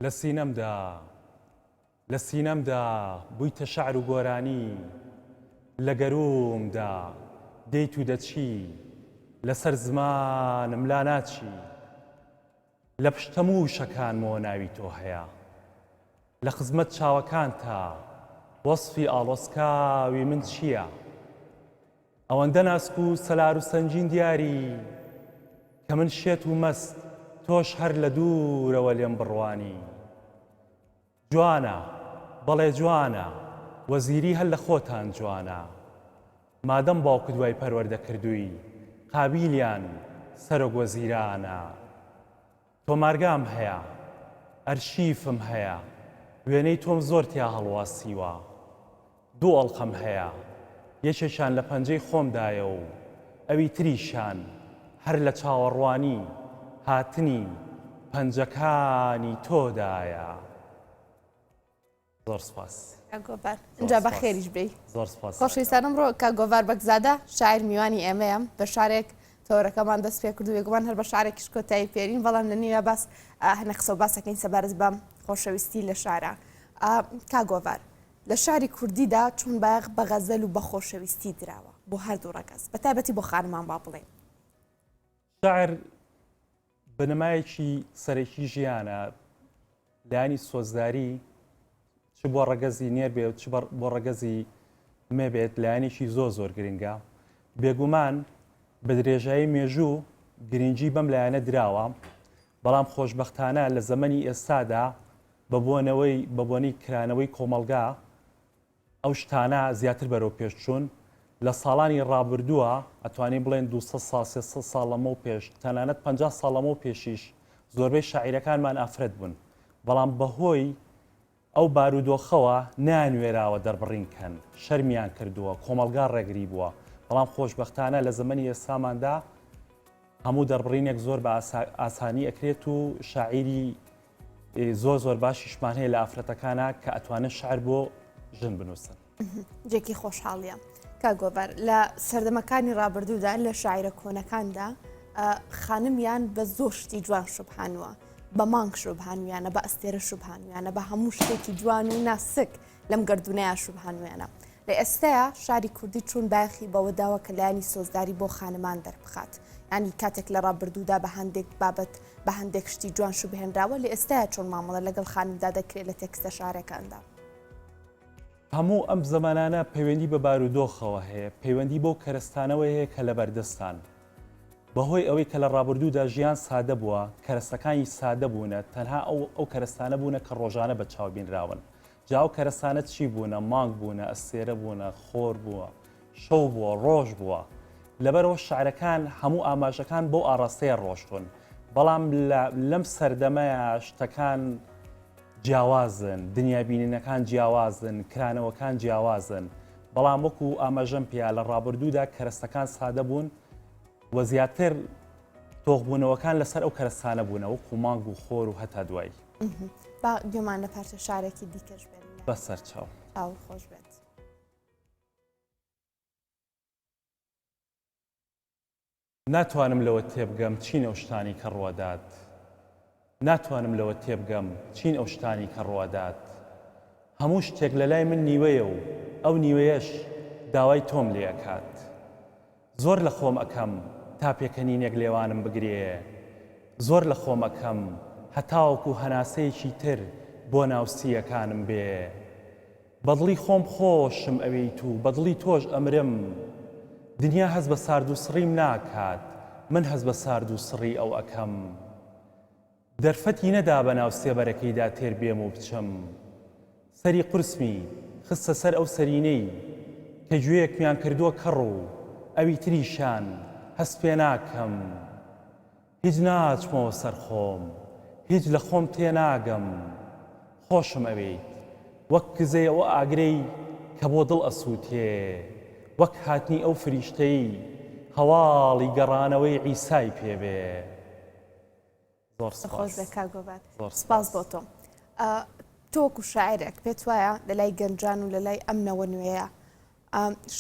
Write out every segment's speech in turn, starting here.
لە سینەمدا، لە سینەمدا بوویتە شەعر و گۆرانی، لە گەروومدا دێیت و دەچی، لەسەر زمانم لاناچی. لە پشت هەموو وشەکانمەوە ناوی تۆ هەیە. لە خزمەت چاوەکانتا وەسفی ئاڵۆزکاوی من چییە؟ ئەوەندە ناسک و سەلار و سەنگین دیاری کە من شێت و مەست تۆش هەر لە دوورەوە لێم بڕوانی. جوانە، بەڵێ جوانە، وەزیری هەر لە خۆتان جوانە. مادەم باوکت وای پەروەردە کردووی، قابیلیان سەرۆک وەزیرانە. تۆمارگام هەیە، ئەرشیفم هەیە، وێنەی تۆم زۆر تیا هەڵواسیوە. دوو ئەڵقەم هەیە، یەکێکیان لە پەنجەی خۆمدایە و ئەوی تریشیان هەر لە چاوەڕوانی هاتنی پەنجەکانی تۆدایە. زۆر سپاس. کاک گۆڤار ئینجا بەخێریش بێی. زۆر سپاس. خۆشەویستان ئەمڕۆ کاک گۆڤار بەگزادە شاعیر میوانی ئێمەیە بە شارێک تەوەرەکەمان دەست پێ کرد و بێگومان هەر بە شارێکیش کۆتایی پێرین بەڵام لە نیوە باس هەنە قسە و باسەکەین سەبارەت بە خۆشەویستی لە شارە کاک گۆڤار لە شاری کوردیدا چۆن بایەخ بە غەزەل و بە خۆشەویستی دراوە بۆ هەردوو ڕەگەز بە تایبەتی بۆ خانمان با بڵێین؟ شعر بنەمایەکی سەرەکی ژیانە، لایەنی سۆزداری چ بۆ ڕەگەزی نێر بێ و چ بۆ ڕەگەزی مێ بێت لایەنێکی زۆر زۆر گرنگە. بێگومان بە درێژایی مێژوو گرنگی بەم لایەنە دراوە، بەڵام خۆشبەختانە لە زەمەنی ئێستادا بە بۆنەوەی بە بۆنەی کرانەوەی کۆمەڵگا ئەو شتانە زیاتر بەرەو پێش چوون لە ساڵانی ڕابردووە ئەتوانین بڵێن 200 ساڵ 300 ساڵ لەمەو پێش تەنانەت 50 ساڵ لەمەو پێشیش زۆربەی شاعیرەکانمان ئافرەت بوون بەڵام بەهۆی ئەو بارودۆخەوە نەیانوێراوە دەربڕین کەن شەرمیان کردووە کۆمەڵگا ڕێگری بووە بەڵام خۆشبەختانە لە زەمەنی ئێستاماندا هەموو دەربڕینێک زۆر بە ئاسانی ئەکرێت و شاعیری زۆر زۆر باشیشمان هەیە لە ئافرەتەکانە کە ئەتوانن شعر بۆ ژن بنووسن. جێکی خۆشحاڵیە کاک گۆڤار لە سەردەمەکانی ڕابردوودا لە شاعیرە کۆنەکاندا خانمیان بە زۆر شتی جوان شوبهانووە بە مانگ شوبهانویانە بە ئەستێرە شوبهانویانە بە هەموو شتێکی جوان و ناسک لەم گردونەیە شوبهانویانە لە ئێستایا شاری کوردی چون بایەخی بەوە داوە کە لایەنی سۆزداری بۆ خانمان دەربخات یانی کاتێک لە ڕابردوودا بە هەندێک بابەت بە هەندێک شتی جوان شوبهێنراوە لە ئێستایا چۆن مامەڵە لەگەڵ خانمدا دەکرێت لە تێکستە شارەکاندا؟ هەموو ئەم زەمەنانە پەیوەندی بە بارودۆخەوە هەیە، پەیوەندی بەو کەرەستانەوە هەیە کە لەبەردەستان. بەهۆی ئەوەی کە لە ڕابردوودا ژیان سادە بووە، کەرەستەکانیش سادە بوونە، تەنها ئەو ئەو کەرەستانە بوونە کە ڕۆژانە بە چاو بینراون. جا ئەو کەرەستانە چی بوونە، مانگ بوونە، ئەستێرە بوونە، خۆر بووە، شەو بووە، ڕۆژ بووە. لەبەرئەوە شعرەکان هەموو ئاماژەکان بەو ئاڕاستەیە ڕۆشتوون. بەڵام لە لەم سەردەمەیا شتەکان جیاوازن، دنیابینینەکان جیاوازن، کرانەوەکان جیاوازن. بەڵام وەکو ئاماژەم پێیا لە ڕابردوودا کەرەستەکان سادە بوون و زیاتر تۆخبوونەوەکان لەسەر ئەو کەرەستانە بوونە وەکو مانگ و خۆر و هەتا دوایی. با گوێمان لە پارچە شارێکی دیکەش بێت. بەسەر چاو. چاوت خۆش بێت. ناتوانم لەوە تێبگەم چین ئەو شتانەی کە ڕووەدات ناتوانم لەوە تێبگەم چین ئەو شتانەی کە ڕووەدات هەموو شتێک لەلای من نیوەیە و ئەو نیوەیەش داوای تۆم لێ ئەکات زۆر لە خۆم ئەکەم تا پێکەنینێک لێوانم بگرێ زۆر لە خۆم ئەکەم هەتاوەکو هەناسەیەکی تر بۆ ناو سییەکانم بێ بەدڵی خۆم خۆشم ئەوێیت و بەدڵی تۆش ئەمرم دنیا هەست بە ساردوسڕیم ناکات من هەست بە ساردوسڕی ئەو ئەکەم دەرفەتی نەدا بەناو سێبەرەکەیدا تێر بێم و بچم سەری قورسمی خستە سەر ئەو سەرینەی کە گوێیەکمیان کردووە کەڕ و ئەوی تریشیان هەست پێ ناکەم هیچ ناچمەوە سەر خۆم هیچ لە خۆم تێناگەم خۆشم ئەوێیت وەک کزەی ئەو ئاگرەی کە بۆ دڵ ئەسووتێ وەک هاتنی ئەو فریشتەی هەواڵی گەڕانەوەی عیسای پێ بێ. زۆر سپاس. خۆش بێت کاک گۆڤار. زۆر سپاس سپاس. بۆ تۆ. تۆ وەکو شاعیرێک پێت وایە لە لای گەنجان و لە لای ئەم نەوە نوێیە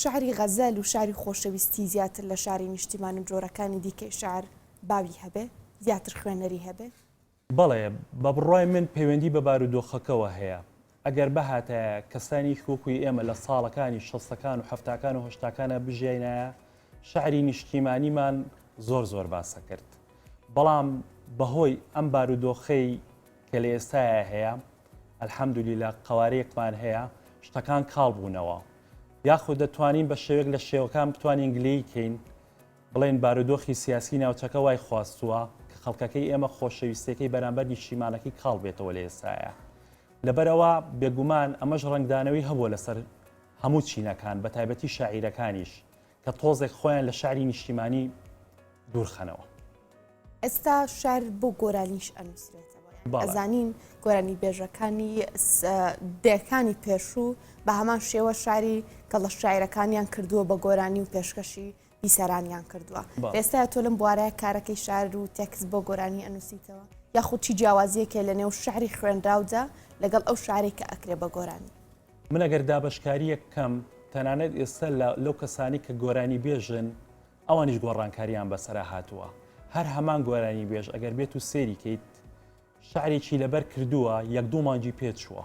شعری غەزەل و شعری خۆشەویستی زیاتر لە شعری نیشتیمان و جۆرەکانی دیکەی شعر باوی هەبێ زیاتر خوێنەری هەبێ؟ بەڵێ، بە بڕوای من پەیوەندی بە بارودۆخەکەوە هەیە. ئەگەر بهاتایە کەسانێکی وەکوی ئێمە لە ساڵەکانی شەستەکان و حەفتاکان و هەشتاکانا بژیاینایە، شعری نیشتیمانیمان زۆر زۆر باسەکرد. بەڵام بەهۆی ئەم بارودۆخەی کە لە ئێستایا هەیە، الحمدللە قەوارەیەکمان هەیە، شتەکان کاڵ بوونەوە. یاخود دەتوانین بە شێوەیەک لە شێوەکان بتوانین گلەیی کەین، بڵێین بارودۆخی سیاسی ناوچەکە وای خواستووە کە خەڵکەکەی ئێمە خۆشەویستیەکەی بەرامبەر نیشتیمانەکەی کاڵ بێتەوە لە ئێستایا. لەبەرئەوە بێگومان ئەمەش ڕەنگدانەوەی هەبووە لەسەر هەموو چینەکان بەتایبەتی شاعیرەکانیش کە تۆزێک خۆیان لە شعری نیشتیمانی دوورخەنەوە. ئێستا شعر بۆ گۆرانیش ئەنووسرێتەوە ئەزانین گۆرانی بێژەکانی دەکانی پێشوو بە هەمان شێوە شاری کەڵە شاعرەکانیان کردووە بە گۆرانی و پێشکەشی بیسەرانیان کردووە ئێستا تۆ لەم بوارە کارەکەی شار و تێکست بۆ گۆرانی ئەنووسیتەوە یاخود چی جیاوازیەکێ لە نێو شعری خوێنراودا لەگەڵ ئەو شارێک کە ئەکرێ بە گۆرانی؟ من ئەگەر دابەشکاریەک کەم تەنانەت ئێستا لەو کەسانی کە گۆرانی بێژن ئەوانیش گۆڕانکاریان بەسەرا هاتووە هەر هەمان گۆرانی بێژ ئەگەر بێت و سێری کەیت شعرێکی لەبەر کردووە یەک دوو مانگی پێ چووە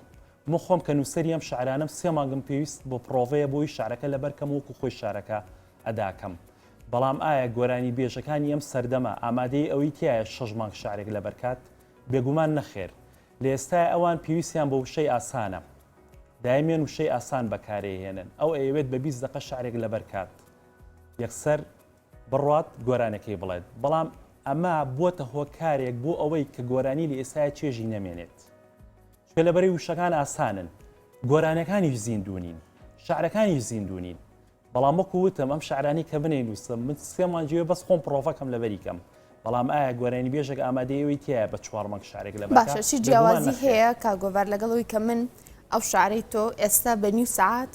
من خۆم کە نووسەری ئەم شعرانەم سێ مانگم پێویست بۆ پڕۆڤەیە بۆی شعرەکە لەبەر کەم وەکو خۆی شعرەکە ئەداکەم بەڵام ئایا گۆرانی بێژەکانی ئەم سەردەمە ئامادەی ئەوەی تایە شەش مانگ شعرێک لەبەر کات بێگومان نەخێر لە ئێستای ئەوان پێویستیان بە وشەی ئاسانە دایمێن وشەی ئاسان بەکارێهێنن ئەو ئەیەوێت بە 20 دقە شعرێک لەبەر کات یەکسەر بڕوات گۆرانەکەی بڵێت بەڵام ئەمە بووەتە هۆکارێک بۆ ئەوەی کە گۆرانی لە ئێستایا چێژی نەمێنێت چونکە لەبەرەی وشەکان ئاسانن گۆرانەکانیش زیندوو نین شعرەکانیش زیندوو نین بەڵام وەکو وتم ئەم شعرانی کە منەی نووسم من سێ مانگیوێ بەس خۆم پرۆڤەکەم لەبەری کەم بەڵام ئایا گۆرانی بێژێک ئامادەی ئەوەی تایە بە چوار مانگ شعرێک لەبەر باشە چی جیاوازی هەیە کاگۆڤار لەگەڵ ئەوی کە من ئەو شعرەی تۆ ئێستا بە نیو سعات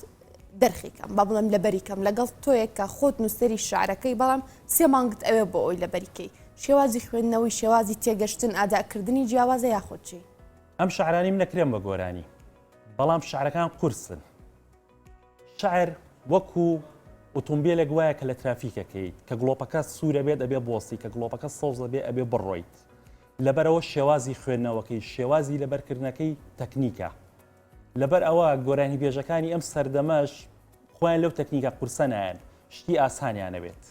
دەرخی کەم با بڵێم لەبەری کەم لەگەڵ تۆیەک کە خۆت نووسەری شعرەکەی بەڵام سێ مانگت ئەوێ بۆ ئەوی لەبەری کەی شێوازی خوێندنەوەی شێوازی تێگەشتن ئاداکردنی جیاوازە یاخود چی؟ ئەم شعرانیم نەکرێن بە گۆرانی بەڵام شعرەکان قورسن شعر وەکو ئۆتۆمبیلێک وایە کە لە ترافیکەکەیت کە گڵۆپەکە سوورە بێت ئەبێ بۆستی کە گڵۆپەکە سەوزە بێ ئەبێ بڕۆیت لەبەرەوە شێوازی خوێندنەوەکەی شێوازی لەبەرکردنەکەی تەکنیکە لەبەر ئەوە گۆرانیبێژەکانی ئەم سەردەمەش خۆیان لەو تەکنیکە قورسە نایەن، شتی ئاسانیان ئەوێت.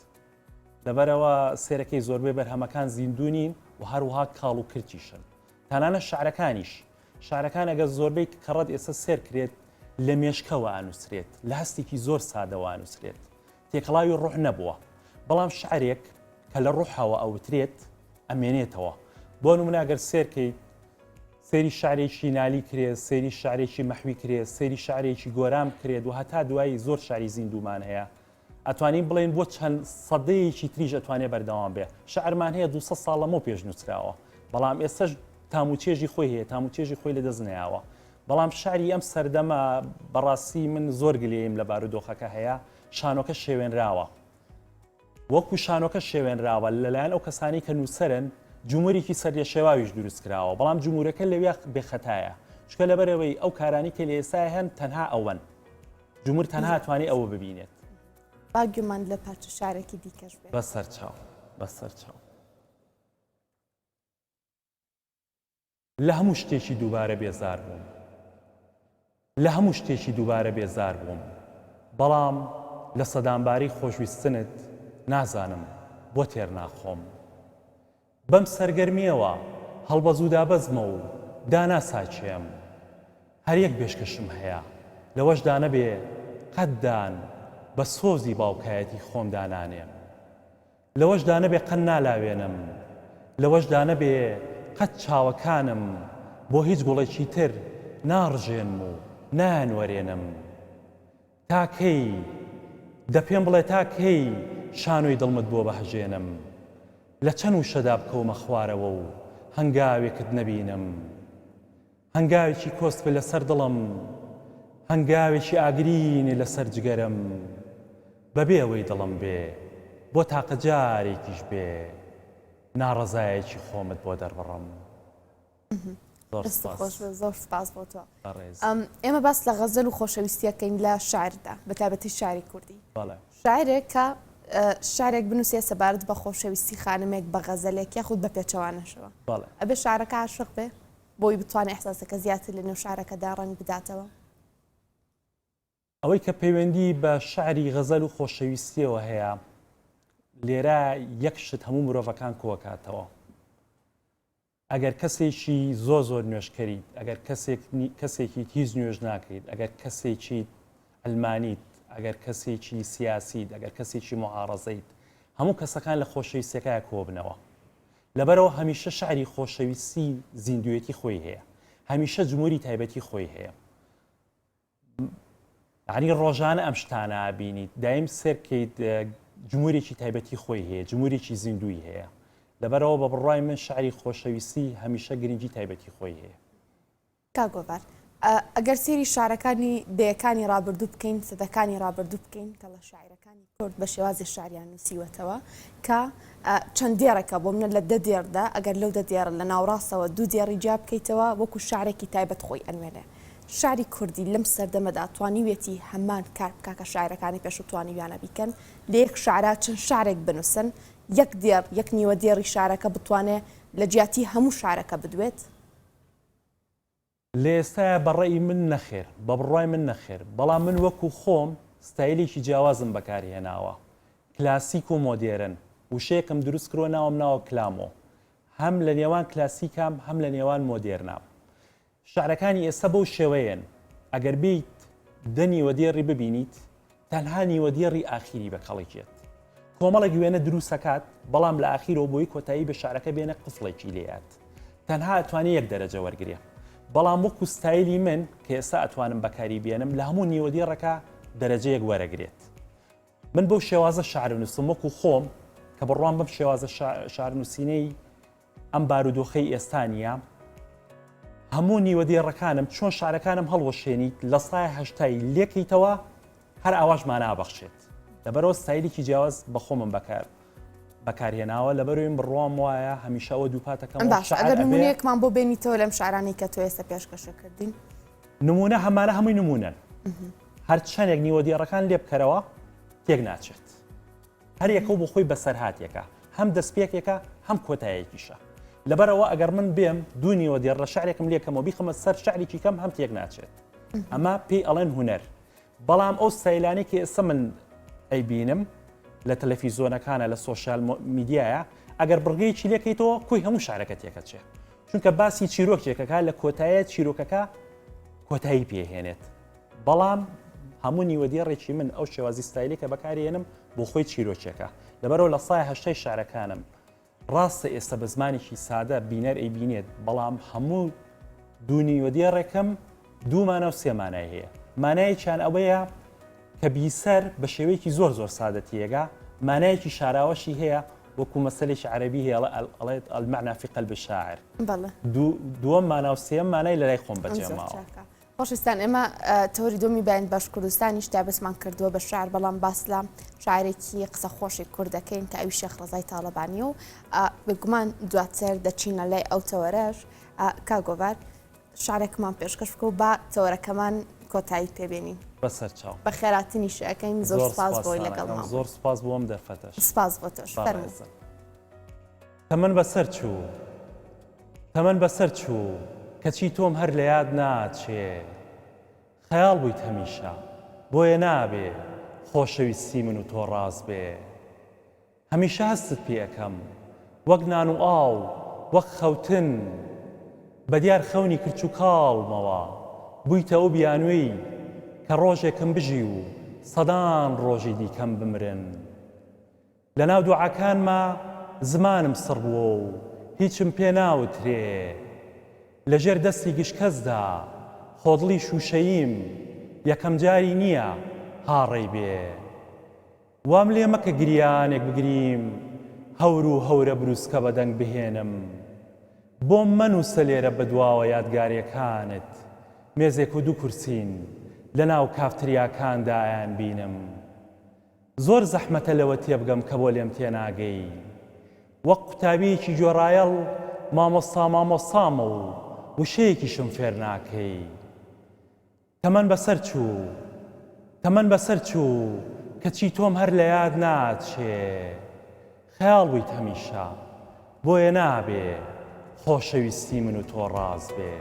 لەبەرئەوە سێرەکەی زۆربەی بەرهەمەکان زیندوو نین و هەروەها کاڵ و کرتیشن. تەنانەت شعرەکانیش. شعرەکان ئەگەر زۆربەی کەڕەت ئێستا سێر کرێت لە مێشکەوە ئەنووسرێت، لە هەستێکی زۆر سادەوە ئەنووسرێت. تێکەڵاوی ڕۆح نەبووە. بەڵام شعرێک کە لە ڕۆحەوە ئەوترێت ئەمێنێتەوە. بۆ نمونە ئەگەر سێر کەیت سەیری شعرێکی نالی کرێت، سەیری شعرێکی مەحوی کرێت، سەیری شعرێکی گۆران بکرێت و هەتا دوایی زۆر شعری زیندوومان هەیە. ئەتوانین بڵێین بۆ چەند سەدەیەکی تریش ئەتوانێت بەردەوام بێ. شعرمان هەیە 200 ساڵ لەمەو پێش نووسراوە، بەڵام ئێستەش تام و چێژی خۆی هەیە، تام و چێژی خۆی لەدەست نەیاوە. بەڵام شعری ئەم سەردەمە بەڕاستی من زۆر گلەییم لە بارودۆخەکە هەیە، شانۆکە شێوێنراوە. وەکو شانۆکە شێوێنراوە لەلایەن ئەو کەسانەی کە نووسەرن، جموریکی سەرلێشێواویش دروست کراوە، بەڵام جمورەکە لەویا بێ خەتایە، چونکە لەبەرئەوەی ئەو کارانەی کە لە ئێستایا هەن تەنها ئەوەن، جمور تەنها توانی ئەوە ببینێت. با گوێمان لە پارچە شارێکی دیکەش بێت. بەسەرچاو، بەسەرچاو. لە هەموو شتێکی دووبارە بێزار بووم. لە هەموو شتێکی دووبارە بێزار بووم. بەڵام لە سەدانبارەی خۆشویستنت نازانم بۆ تێر ناخۆم. بەم سەرگەرمییەوە هەڵبەز و دابەزمە و داناساکێم. هەر یەک بێشکەشم هەیە، لەوەشدا نەبێ قەت دان بە سۆزی باوکایەتی خۆمدا نانێم. لەوەشدا نەبێ قەت نالاوێنم، لەوەشدا نەبێ قەت چاوەکانم بۆ هیچ گوڵێکی تر ناڕژێنم و نایانوەرێنم. تا کەی؟ دە پێم بڵێ تا کەی شانۆی دڵمت بۆ بهەژێنم؟ لە چەند وشەدا بکەومە خوارەوە و هەنگاوێکت نەبینم؟ هەنگاوێکی کۆسپ لەسەر دڵم، هەنگاوێکی ئاگرین لەسەر جگەرم، بەبێ ئەوەی دڵم بێ، بۆ تاقە جارێکیش بێ، ناڕەزایەکی خۆمت بۆ دەربڕم. زۆر دەست سپاس. خۆش بێ زۆر سپاس بۆ تۆ. بەڕێز. ئێمە باس لە غەزەل و خۆشەویستیەکەین لە شعردا بە تایبەتی شعری کوردی. بەڵێ. شاعرێک کە. شعرێک بنووسێ سەبارەت بە خۆشەویستی خانمێک بە غەزەلێک یاخود بە پێچەوانەشەوە ئەبێ شعرەکە عاشق بێ بۆی بتوانێ ئیحساسەکە زیاتر لە نێو شعرەکەدا ڕەنگ بداتەوە؟ ئەوەی کە پەیوەندی بە شعری غەزەل و خۆشەویستیەوە هەیە لێرە یەک شت هەموو مرۆڤەکان کۆکاتەوە ئەگەر کەسێکی زۆر زۆر نوێژکەریت، ئەگەر کەسێک کەسێکیت هیچ نوێژ ناکەیت، ئەگەر کەسێکیت علمانیت، ئەگەر کەسێکی سیاسیت، ئەگەر کەسێکی معارەزەیت، هەموو کەسەکان لە خۆشەویستیەکەیا کۆبنەوە. لەبەرئەوە هەمیشە شعری خۆشەویستی زیندوێتی خۆی هەیە، هەمیشە جموری تایبەتی خۆی هەیە. یعنی ڕۆژانە ئەم شتانە بینیت دایم سێرکەیت جمهورێکی تایبەتی خۆی هەیە جمهورێکی زیندوی هەیە لەبەرەوە بە بڕای من شعری خۆشەویستی هەمیشە گرنگی تایبەتی خۆی هەیە. کاک گۆڤار ئەگەر سەیری شارەکانی دەیەکانی ڕابردوو بکەین سەدەکانی ڕابردوو بکەین کەڵە شاعیرەکانی کورد بە شێوازی شعریان نووسیوەتەوە کە چەند دێڕێکە بۆ منە لە دە دێڕدا ئەگەر لەو دە دێڕە لە ناوڕاستەوە دوو دێڕی جیا بکەیتەوە وەکو شعرێکی تایبەت خۆی ئەنوێنێ شعری کوردی لەم سەردەمەدا توانیویەتی هەمان کار بکا کە شاعیرەکانی پێشوو توانیویانە بیکەن لە یەک شعرا چەند شعرێک بنووسن یەک دێڕ یەک نیوە دێڕی شعرەکە بتوانێ لە جیاتی هەموو شعرەکە بدوێت؟ لە ئێستایا بە ڕەئی من نەخێر، بە بڕوای من نەخێر، بەڵام من وەکو خۆم ستایلێکی جیاوازم بەکار هێناوە، کلاسیک و مۆدێرن، وشەیەکم دروست کردوە ناوم ناوە کلامۆ، هەم لە نێوان کلاسیکام هەم لە نێوان مۆدێرنام. شعرەکانی ئێستا بەو شێوەیەن، ئەگەر بێیت دە نیوەدێڕی ببینیت، تەنها نیوەدێڕی ئاخیری بە کەڵک یەت. کۆمەڵێک وێنە دروست ئەکات، بەڵام لە ئاخیرەوە بۆی کۆتایی بە شعرەکە بێنە قفڵێکی لێیات. تەنها ئەتوانێ یەک دەرەجە وەرگرێ. بەڵام وەکو ستایلی من کە ئێستا ئەتوانم بەکاری بێنم لە هەموو نیوەدێڕەکە دەرەجەیەک وەرەگرێت. من بەو شێوازە شعر نووسم وەکو خۆم کە بڕوام بەم شێوازە شعر نووسینەی ئەم بارودۆخەی ئێستا نییە، هەموو نیوەدێڕەکانم چۆن شعرەکانم هەڵوەشێنیت لە سای هەشتای لێکەیتەوە هەر ئاواش مانا بەخشێت لەبەرەوە ستایلێکی جیاواز بە خۆمم بەکار بەکارهێناوە لەبەرەوەی بڕوام وایە هەمیشە ئەوە دووپاتەکەم باش ئەگەر نمونەیەکمان بۆ بێنیتەوە لەم شعرانەی کە تۆ ئێستا پێشکەشە کردین نمونە هەمانە هەمووی نمونەن هەر چەندێک نیوەدێڕەکان لێ بکەرەوە تێک ناچێت هەر یەکەو بۆ خۆی بەسەرهاتێکە، هەم دەستپێکێکە هەم کۆتایەکیشە. لەبەرئەوە ئەگەر من بێم دوو نیوە دێڕ لە شعرێکم لێ کەمەوە بیخەمە سەر شعرێکی کەم هەم تێک ناچێت. ئەمە پێی ئەڵێن هونەر. بەڵام ئەو ستایلانەی کە ئێستا من ئەیبینم لە تەلەفیزۆنەکانە لە سۆشیال میدیایە ئەگەر بڕگەیەکی لێکەیتەوە کۆی هەموو شعرەکە تێکەچێ. چونکە باسی چیرۆکێکەکە لە کۆتایە چیرۆکەکە کۆتایی پێهێنێت. بەڵام هەموو نیوەدێڕێکی من ئەو شێوازی ستایلی کە بەکارێنم بۆ خۆی چیرۆکێکە لەبەرەوە لە سای هەشتای شعرەکانم ڕاستە ئێستا بە زمانێکی سادە بینەر ئەیبینێت بەڵام هەموو دوو نیوەدێڕێکم دوو مانا و سێ مانای هەیە مانایەکیان ئەوەیە کە بیسەر بە شێوەیەکی زۆر زۆر سادە تێگا مانایەکی شاراوەشی هەیە وەکو مەسەلێکی عەرەبی هەیە ئەڵێت المعنى في قلب الشاعر دووەم مانا و سێم مانای لەلای خۆم بەجێماوە. خۆشەویستان ئێمە تەوەری دووەمی باین باش کوردستانیش تایبەتمان کردووە بە شعر بەڵام باس لە شاعرێکی قسە خۆشی کورد دەکەین کە ئەوی شێخ ڕەزای تاڵەبانی و بێگومان دواتر دەچینە لای ئەو تەوەرەش کا گۆڤار شعرێکمان پێشکەش بکە و با تەوەرەکەمان کۆتایی پێبێنین بەسەر چاو بە خێراتنیش ئەەکەین زۆر سپاس بۆی لەگەڵ زۆر سپاس بۆم دەرفەتەش سپاس بۆ تۆش فەرموو. تەمەن بەسەر چوو تەمەن بەسەر چوو کەچی تۆم هەر لە یاد ناچێ خەیاڵ بوویت هەمیشە بۆیە نابێ خۆشەویستی من و تۆ ڕاست بێ هەمیشە هەستت پێ ئەکەم وەک نان و ئاو وەک خەوتن بەدیار خەونی کرچ و کاڵمەوە بوویتە ئەو بیانووی کە ڕۆژێکم بژی و سەدان ڕۆژی دیکەم بمرن لەناو دوعاکانما زمانم سڕ بووە و هیچم پێ ناوترێ. لەژێر دەستی گشت کەسدا خۆدڵی شووشەییم یەکەم جاری نییە هاڕەی بێ. وام لێ مەکە گریانێک بگریم هەور و هەورە بروسکە بە دەنگ بهێنم. بۆم مەنووسە لێرە بەدواوە یادگاریەکانت مێزێک و دوو کورسین لەناو کافتریاکاندا ئەیانبینم. زۆر زەحمەتە لەوە تێبگەم کە بۆ لێم تێناگەی. وەک قوتابییەکی گوێڕایەڵ مامۆستا مامۆستامە و وشەیەکیشم فێر ناکەی. تەمەن بەسەر چوو. تەمەن بەسەر چوو. کەچی تۆم هەر لە یاد ناچێ. خەیاڵ بوویت هەمیشە، بۆیە نابێ خۆشەویستی من و تۆ ڕاست بێ.